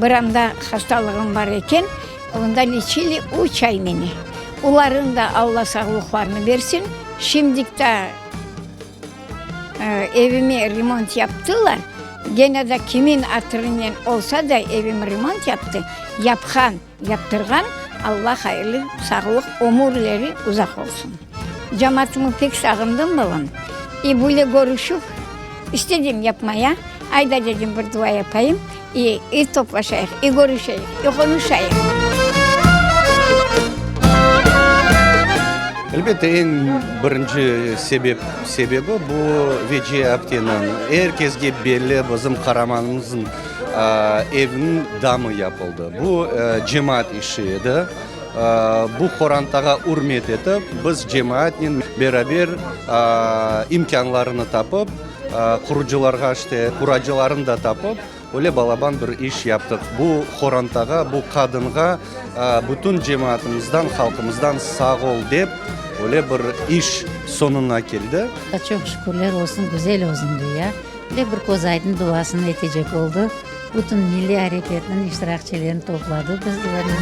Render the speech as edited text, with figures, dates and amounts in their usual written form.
Bir anda hastalığım bar eken, onda leçili üç ay meni. Olarnıñ da Alla sağlıqlarını bersin. Şimdik da evime remont yaptılar. Gene de kimin atırınen olsa da evim remont yaptı, yapqan. Yaptırğan Alla hayırlı sağlıq ömürleri uzaq olsun. Cemaatımı pek sağındım balam. İ böyle körüşüv istedim yapmaya. Ayda dedim bir dua yapayım i i toplaşayıq, i körüşeyik, i qonuşayıq. Elbette, eñ birinci sebep, sebebi bu Veciye apteniñ, er kesge belli bizim qaramanımıznıñ Evniñ damı yapıldı. Bu cemaat işi edi. Bu qorantağa ürmet etip, biz cemaatnen beraber imkânlarını tapıp, qurucılarğa işte, quracılarını da tapıp, öyle balaban bir iş yaptıq. Bu qorantağa, bu qadınğa bütün cemaatımızdan, halqımızdan sağ ol dep, öyle bir iş soñuna keldi. Çoq şükürler olsun, güzel olsun dünya. Ve bir közaydın duasını etecek oldı. Bütün milliy areketniñ iştirakçilerini topladı bizlerni.